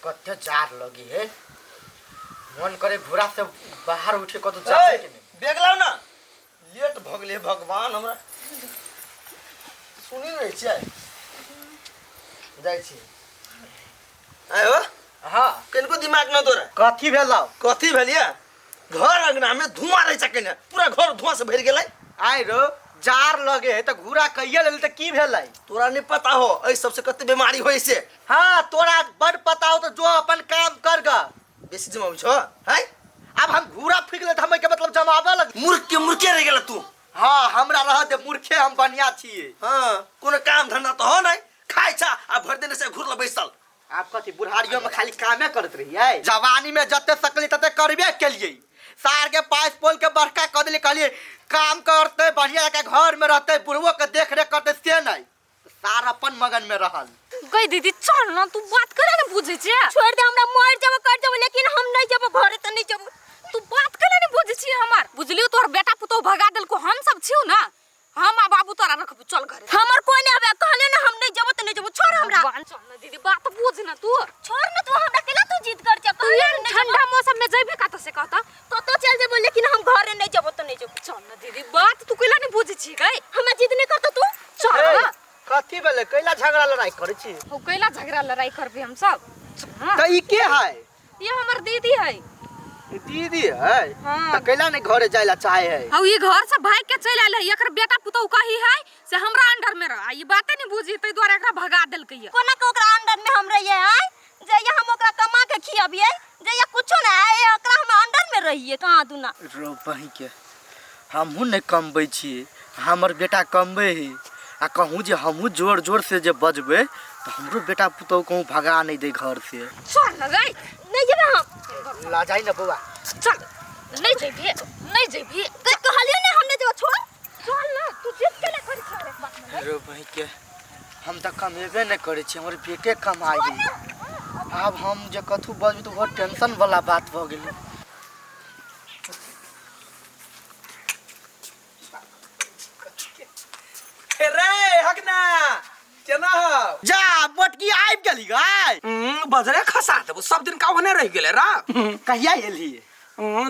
कते जार लगी है मन करे घोड़ा से बाहर उठे कतौ जाए के नहीं। बैग लाउ ना, लेट भऽ गेलै। भगवान, हमरा सुनि नहि छियै? जाइ छी। आयो। हाँ। कनिको दिमाग न तोरा। कथी भेलौ? कथी भेलियै? घर अंगना में धुआं रहै छै कने, पूरा घर धुआं से भरि गेलै। आइ रो, जार लगे है तऽ घूरा कहिया लेली तऽ की भेलै? तोरा नहीं पता हो एहि सबसे कते बीमारी होइ से। हाँ, तोरा बड़ पता हो, तो जो अपन काम कर गा। बेसी जमाबै छौ है। अब हम घूरा फूक ले तऽ हम के मतलब जमाबे लग। मूर्ख के मूर्खे रहि गेल तू। हाँ, हमरा रह दे मूर्खे, हम बढ़िया छियै। हाँ, कोनो काम धंधा तो हो नहीं, खाइ छा आ भरि दिन से घुरल बैसल। आप कथी बुढ़ारियो में खाली कामे करत रहियै? जवानी में जते सकली तते करबे केलियै। सार के पास पोल के बड़का कऽ देलियै, कहलियै काम करते बढ़िया के घर में रहते, बुढ़वो के देख रेख करते, से नहीं, सार अपन मगन में रहल। गई दीदी, चल ना, तू बात करे ना बुझे छे। छोड़ दे हमरा, मर जाबो कर जाबो, लेकिन हम नहीं जाबो घरे त नहीं जाबो। तू बात करे ना बुझे छी हमार, बुझलियो? तोहर बेटा पुतोह भगा देलको, हम सब छियो ना, हम आ बाबू तोरा रखबू, चल घरे। हमर कोई नहीं आबे, कहले ना हम नहीं जाबो त नहीं जाबो, छोड़ हमरा। भगवान, चल ना दीदी, बात बुझ ना तू। छोड़ ना तू हमरा, केला तू जिद कर छ? तू ये ठंडा मौसम में जइबे का से कहता? तो चल जेबो, लेकिन हम घरे नहीं जाबो त नहीं जाबो। चल ना दीदी, बात तू केला नहीं बुझे छी गई? हमरा जिद नहीं करतो तू। चल ए, ना। कथी भेलै? कैला झगड़ा लड़ाई करै छी? हो, कैला झगड़ा लड़ाई करबे हम सब? चल ना। तऽ ई के है? ये हमर दीदी है। ई दीदी है? हाँ। तऽ कैला नहीं घरे जाय ला चाहे है? हौ, ई घर से भाग के चलि आयल है, एकर बेटा पुतोह कही है से हमरा अंडर में रह, आ ई बाते नहीं बुझी, ताहि दुआरे एकरा भगा देलकै ये। कोना के ओकरा अंडर में हम रहिए? आय, जइया हम ओकरा कमा के खियबिए, जइया कुछो ना आय, ओकरा हम अंडर में रहिए कहाँ दुना। रो बही के, हमहूँ नहि कमबै छियै, हमर बेटा कमबै है, आ कहूँ जे हमहूँ जोर जोर से जे बजबै तऽ हमरो बेटा पुतहु कहूँ भगा नहि दै घर से। चल ना गई। नहीं जेबे हम। ला जाइ ना बौआ। चल, नहीं जेबी, नहीं जेबी। ते कहलियो ने हम नहीं जेबो, छोड़। चल ना, तू जिद केला करी छे एक बात में? रो बही के, हम तऽ कमेबे नहि करै छी, हमर बेटे कमाइ है। आब हम जे कथू बजबै तऽ ओहो टेंशन वाला बात भऽ गेलै। रे हकना, केना हौ? जा, मोटकी आबि गेली गाय। बजरे खसा देबो, सब दिन का ओहने रहि गेलै रा। कहिया एली?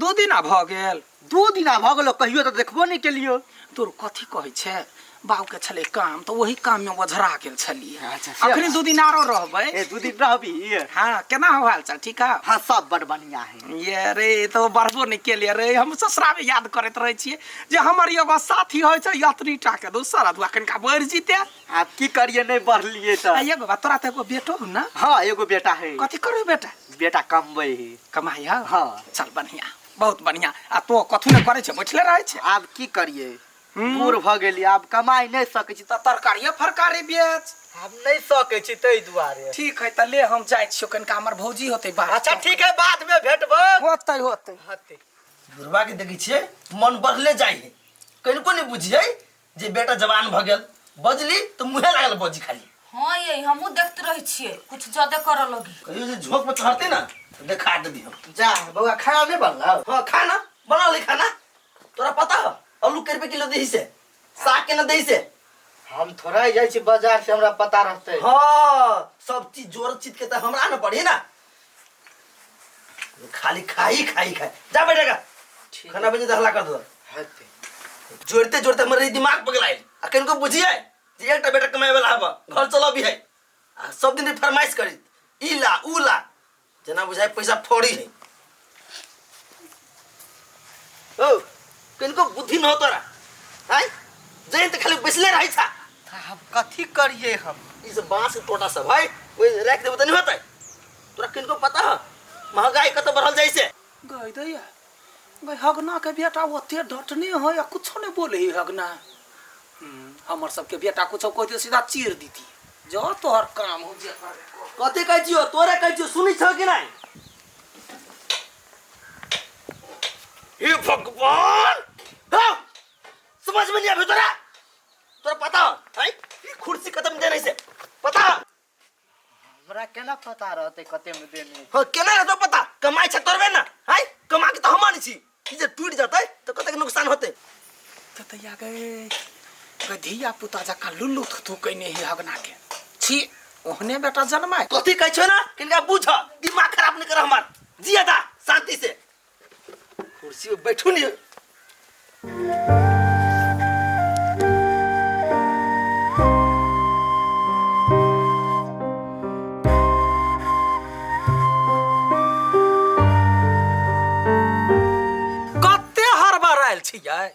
2 दिना भऽ गेल। 2 दिना भऽ गेलो, कहियो तऽ देखबो नहि केलियो। तोर कथी कहै छै, बाबू के छलै काम तऽ ओही काम में ओझरा गेल छलियै। अच्छा, से अखनी 2 दिन आरो रहबै। ए, 2 दिन रहबी? हाँ, केना हो, हाल चाल ठीक है? हाँ, सब बड़ बढ़िया है। ये रे, तो बढ़बो नहीं केलिए रे। हम ससुरा में याद करैत रहै छियै जे हमर एगो साथी होइ छै यात्री टा के, दोसर अधुआ कनिका बढ़ि जीते। आब की करिए, नहीं बढ़लिए आ तऽ। एगो बात, तोरा तऽ एगो बेटो हो ना? हाँ, एगो बेटा है। कथी करू बेटा? बेटा कमबै है। कमाई है? हाँ। चल, बढ़िया, बहुत बढ़िया। आ तो कथू नहि करै छै, बैठले रहै छै? आब की करिए, बूढ़ भऽ गेली, आब कमाइ नहि सकै छी। तऽ तरकारिये फरकारी बेच। आब नहि सकै छी, ताहि दुआरे। ठीक है, तऽ ले, हम जाइ छियौ, कनिका हमर भौजी होतै बात। अच्छा, ठीक है, बाद में भेटबो। होतै, होतै। होतै। बुढ़वा के देखै छियै, मन बढ़ले जाइ है। कनिको नहि बुझियै जे बेटा जवान भऽ गेल। बजली तऽ मुँहे लागल बजी खाली। हाँ, ये हमहूँ देखते रहै छियै, कुछ ज्यादा करऽ लगी। कहियो जे झोंक पर चढ़तै ना तऽ देखा देबी हम। जा बौआ, खाना नहि बनलौ? हाँ, खाना बना ले। खाना तोरा पता हो, आलू के रुपये किलो दही से, साग केना दही से? हम थोड़ा जाइ छी बाजार से, हमरा पता रहतै? हाँ, सब चीज जोर चीज के तऽ हमरा न पड़ी ना, खाली खाई खाई खाई। जा बैठेगा, खाना बजे हल्ला कर दो। हेतै। जोड़ते जोड़ते हमर दिमाग पगलायल। आ कनिको बुझिए जे एकटा बेटा कमाए वाला हब, घर चलबी है, आ सब दिन फरमाइश करी, ई ला, ऊ ला, जेना बुझाय पैसा फोड़ी है। ओ कनिको बुद्धि न हो तोरा? आय जैन तऽ खाली बैसले रहै छा। हम कथी करिए हम? ई सब बांस के टोटा सब है, ओहि राखि देबो तऽ नहि होतै? तोरा कनिको पता है महंगाई कतऽ बढ़ल जाइ छै? गई दैया गई, हगना के बेटा ओते डटने है आ कुछो नहीं बोले है हगना। हमर सबके बेटा कुछो कहते सीधा चीर दीती। जो तोहर काम हो जे करबे कर। कथी कहै छियौ? तोरे कहै छियौ, सुनै छौ कि नहि? हे भगवान, हाँ, समझ में नहीं आबे तोरा? तोरा पता है ई कुर्सी कतम देने से पता? हमरा केना पता रहतै कते में देने? हाँ, केना रहतो पता? कमाई छै तोरबे ना है, कमा के तो हम आनै छी। ई जे टूट जतै तऽ कतेक नुकसान होतै। तऽ तैया गए गए, धिया पुता जकाँ लुल्लू थुथू कैने ही हगना के छी, ओहने बेटा जन्माय। कथी कहै छौ ना, किनका बुझ थुनी। कते हड़बड़ायल छियै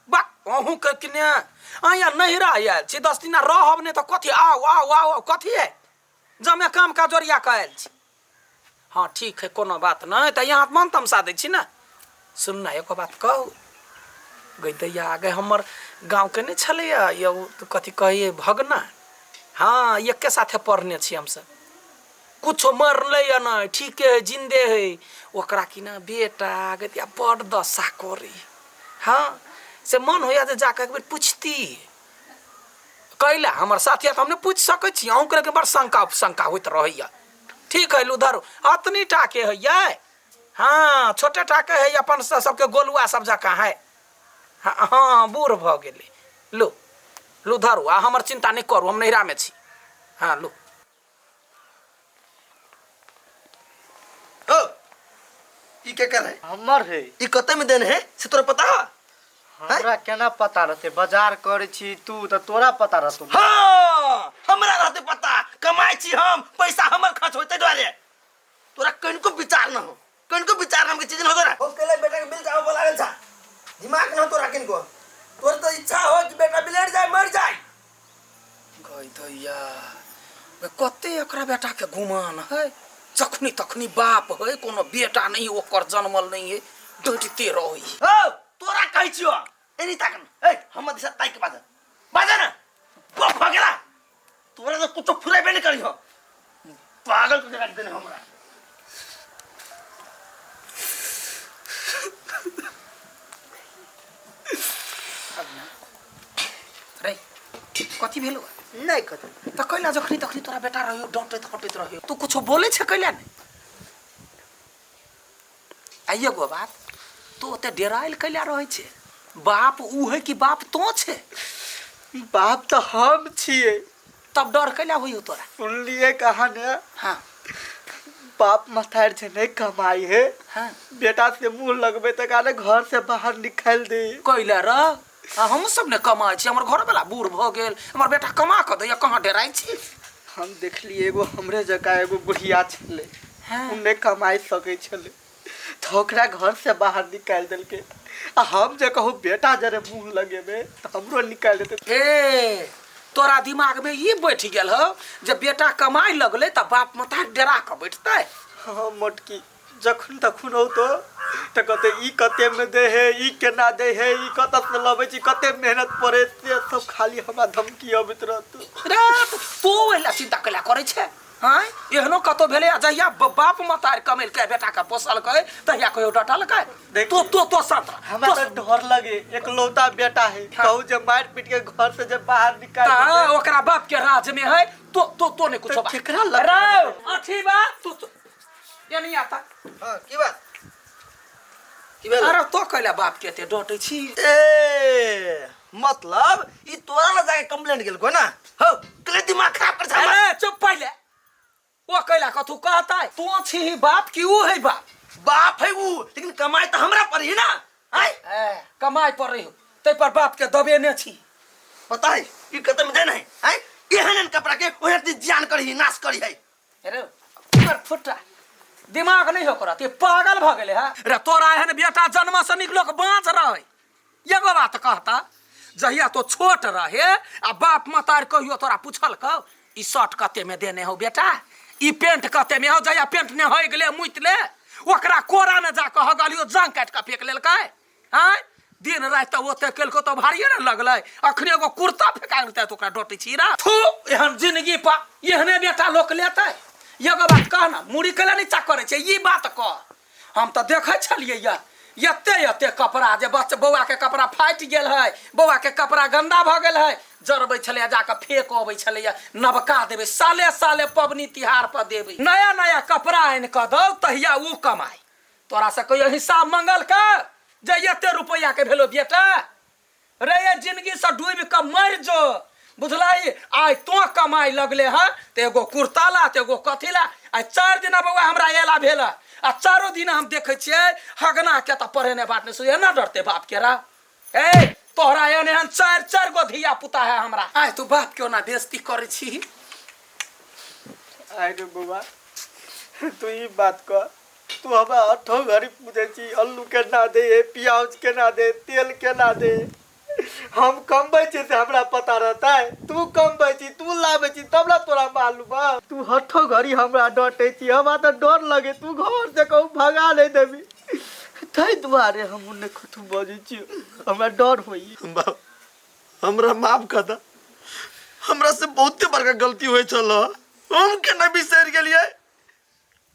बा अहूँके किने अहाँ नहिरा आयल छी 10 दिना रहब नहि तऽ कथी आउ आउ आउ आउ कथी है जमे काम काज ओरिया कऽ आयल छी। हाँ ठीक है, कोनो बात नहि, तऽ यहाँ मन तमसा दै छी ने। सुन ना एगो बात कहू गई दैया, आगे हमर गाँवके नहि छलैया यौ कथी कहियै भगना, हाँ एके साथे पढ़ने छी हमसब, कुछो मरलै या नहि, ठीके है, जिन्दे है। ओकरा कि ना बेटा गई दैया बड़ दशा करी। हाँ से मन होइया जे जाके एक बेर पूछती कैला, हमर साथिया तऽ हम नहि पूछि सकै छी, अहूँके लेकिन बड़ शंका उपशंका होइत रहैया। ठीक है लुधर, अतनी टाके है ये, हाँ छोटे टाके है, अपन सबके गोलुआ सब जकाँ है। हाँ हाँ बूढ़ भऽ गेलै। लू लू धरू, आ हमर चिंता नहि करू, हम नैहरामे छी। हाँ लू। ओ ई के कर है? हमर है। ई कते में देन है से तोरा पता है? हमरा केना पता रहते, बाजार करे छी तू त तोरा पता रहतो। हाँ हमरा रहते पता, कमाई छी हम, पैसा हमर खर्च होते दुआरे तोरा कनिको विचार न हो, कनिको विचार नाम के चीज न हो तोरा। हो केले बेटा के बिल जाओ बोला गेल छा, दिमाग न हो तोरा किनको, तोर तो इच्छा हो कि बेटा बिलट जाए मर जाए। गई दैया कते एकरा बेटा के गुमान है, जखनी तखनी बाप है कोनो बेटा नहीं ओकर जन्मल नहीं है, डटते रही। हो तोरा कहै छियो एनी ताकन, ए हमर दिशा ताइक बाज बाज ना, बक भ गेला तोरा तो कुछो फुरेबे नहीं करी हो, पागल के राख देने हमरा। रे कथी भेलो? नहीं कथी। त कैला जखनी तखनी तोरा बेटा रहियो डटैत हटैत रहियो, तू कुछो बोले छे कैला नहीं? आ एगो बात, तू ओते डेरायल कैला रहै छे? बाप ऊ है कि बाप तो छे? बाप तो हम छिए। तब डर कैला होई हो तोरा? सुनलिए कहा ने? हाँ। बाप मथार जे नहीं कमाई है, हाँ। बेटा से मुंह लगबे त काले घर से बाहर निकाल दे। कैला र? आ हम सब ने कमाई छी, हमर घर वाला बूढ़ भ गेल, हमर बेटा कमा क दैया, कहाँ डेराइ छी? हम देखलिए एगो हमरे जकाँ एगो बुढ़िया छलै, हाँ। उ नहीं कमाई सकै छलै, तो ओकरा घर से बाहर निकाल देलकै। आ हम जे कहू बेटा जरे मुंह लगेबे त हमरो निकाल देतै। ए तोरा दिमाग में ई बैठ गेल हो जे बेटा कमाई लगले त बाप माता डेरा क बैठतै? हाँ मोटकी, जखन तखन औतो त कहते ई कते में दे है, ई केना दे है, ई कत से लबै छी, कते मेहनत पड़े, से सब खाली हमरा धमकी अबैत रहतो। रे तू ओहिला चिंता कैला करै छे? हाँ एहनो कतो भेलै आ जहिया बाप मतार कमेलकै बेटा के पोसलकै तहिया कहियो डटलकै? देख। तो तो तो शांत रह। हमरा तो तो डर लगे, एकलौता बेटा है, हाँ। कहू जे मार पीट के घर से जे बाहर निकाल ता देतै। ओकरा बाप के राज में है, तो तो तो नहीं कुछो तो बात। केकरा लग- रे अथी बा तू तो ये नहीं आता। हां की बात की भेल? अरे तो कैला बाप के एते डटै छी? ए मतलब ई तोरा लग जाके कंप्लेंट गेल को ना? हो कले दिमाग खराब कर छा। अरे चुप पहिले, ओ कैला कथू कहतै? तू छी बाप की ऊ है बाप? बाप है ऊ, लेकिन कमाई तो हमरा पर ही ना। आय ए कमाई पर रही हो, तै पर बाप के दबेने छी। पता है ई कतम दे नहीं। आय एहन एहन कपड़ा के ओहन ती जान करही नाश करही है। अरे पर फुटा दिमाग नहीं हो करत, ये पागल भ गेले है। रे तोरा एहन बेटा जन्म से निकलो के बाँच रहे। एगो बात कहता, जहिया तो छोट रहे आ बाप मतार कहियो तोरा पूछल कौ ई शर्ट कते में देने हो बेटा, ई पेंट कते में हो, जहिया पेंट ने होइ गेले मुइत ले ओकरा कोरा में जाके हगलियो जांग काटि के फेंक लेलकै। आँय दिन राति तऽ ओते केलको तऽ भारिये ने लगलै, अखने एगो कुर्ता फेका गेल तऽ ओकरा डटै छी रा। थू एहन जिंदगी पा एहने बेटा लोक लेतै। एगो बात कह ना, मुड़ी कैला नीचा करै छै ई बात कह। हम तऽ देखै छलियै या एते एते कपड़ा जे बच्चा बौआ के कपड़ा फाटि गेल है, बौआ के कपड़ा गंदा भऽ गेल है, जरबै छलैया जाकऽ फेक अबै छलैया, नवका देबै साले साले पबनी तिहार पर देबै, नया नया कपड़ा आनि कऽ दौ तहिया उ कमाइ। तोरा से कहियो हिसाब मंगल के जे एते रुपैआ के भेलो बेटा? रे ये जिंदगी से डूबि कऽ मरि जो, बुझलही आइ तो कमाइ लगले हँ तऽ एगो कुर्ता ला तऽ एगो कथी ला। आइ 4 दिना बौआ हमरा एला भेल आ 4 दिन हम देखै छियै हगना के तऽ पढ़ेने बात नहि सुन, एना डरते बाप के रा। ए तोहरा एहन एहन 4-4 गो धिया पुता है हमरा, आइ तू बाप के ओना बेइज्जती करै छी। आइ रे बौआ तू ई बात कह, तू हमरा 8 घड़ी पूछै छी आलू केना दे, प्याज केना दे, तेल केना दे। हम कमबै छी से हमरा पता रहता है, तू कमबै छी तू लाबै छी तब ना तोरा मालूम बा। तू 8 घड़ी हमरा डटे छी, हमरा तऽ डर लगे तू घर से कहूँ भगा नहीं देबी, ताहि दुआरे हम नहि कतहु बजै छी, हमरा डर होई। बाप हमरा माफ कर द, हमरा से बहुते बड़का गलती होइ छल, हम केना बिसरि गेलियै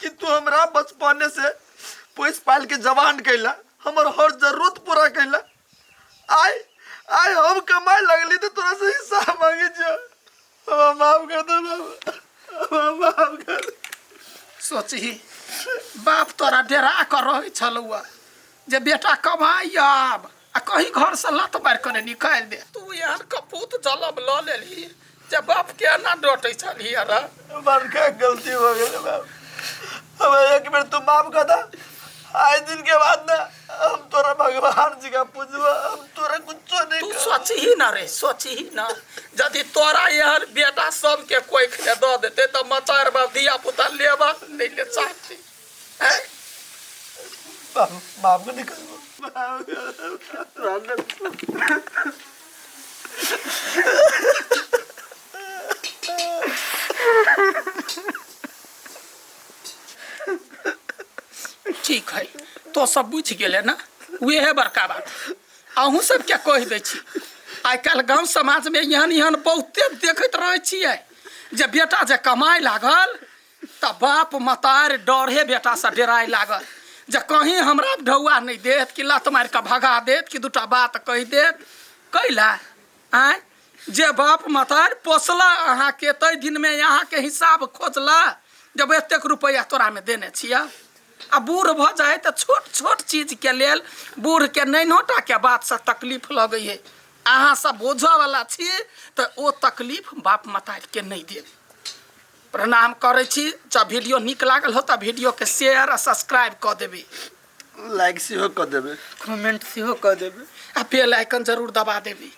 कि तू हमरा बचपने से पोसि पालि के जवान कैला, हमर हर जरूरत पूरा कैला। आइ आइ हम कमाए लगली तऽ तोरा से हिसाब मांगे छियौ, हमरा माफ कर दे बाबा, हमरा माफ कर दे। सोचही बाप तोरा डेरा कर रहै छलौआ जे बेटा कमाइ आब आ कहीं घर से लत मारि कऽ निकालि दे, तू एहन कपूत जलम लऽ लेलही जे बाप के एना डटै छलही। अरे बड़का गलती हो गेल बाप, हमरा एक बेर तू माफ कर दे, आज दिन के बाद ना हम तोरा भगवान जी का पूजबो, हम तोरा कुछो नहीं तू कहबो। सोचही ना रे, सोचही ना, यदि तोरा एहन बेटा सबके कोइख के दऽ देते तऽ मचार बाप धिया पुता लेबा नहीं ले चाहते। बाप माफ नहीं करबो। ठीक है तो सब बुझि गेलै ना, उहे बड़का बात। अहूँ सबके कहि दै छी, आइ काल्हि गाँव समाजमे एहन एहन बहुते देखैत रहै छियै जे बेटा जे कमाइ लागल तऽ बाप मतार डरे बेटासँ डेराइ लागल जे कहीं हमरा ढौआ नहि देत कि लत मारि कऽ भगा देत कि दूटा बात कहि देत। कैला आँय जे बाप मतार पोसला अहाँके ताहि दिनमे अहाँके हिसाब खोजला जब एतेक रुपैआ तोरामे देने छियै। आ बूढ़ भऽ जाइ तऽ छोट छोट चीजके लेल बूढ़के नैनोटाके बातसँ तकलीफ लगै है। अहाँ सब बुझऽवला छी तऽ ओ तकलीफ बाप मतारके नहि देब। प्रणाम करै छी। जब वीडियो नीक लागल हो तऽ वीडियोके शेयर आ सब्सक्राइब कऽ देबै, लाइक सेहो कऽ देबै, कमेंट सेहो कऽ देबै आ बेल आइकन जरूर दबा देबै।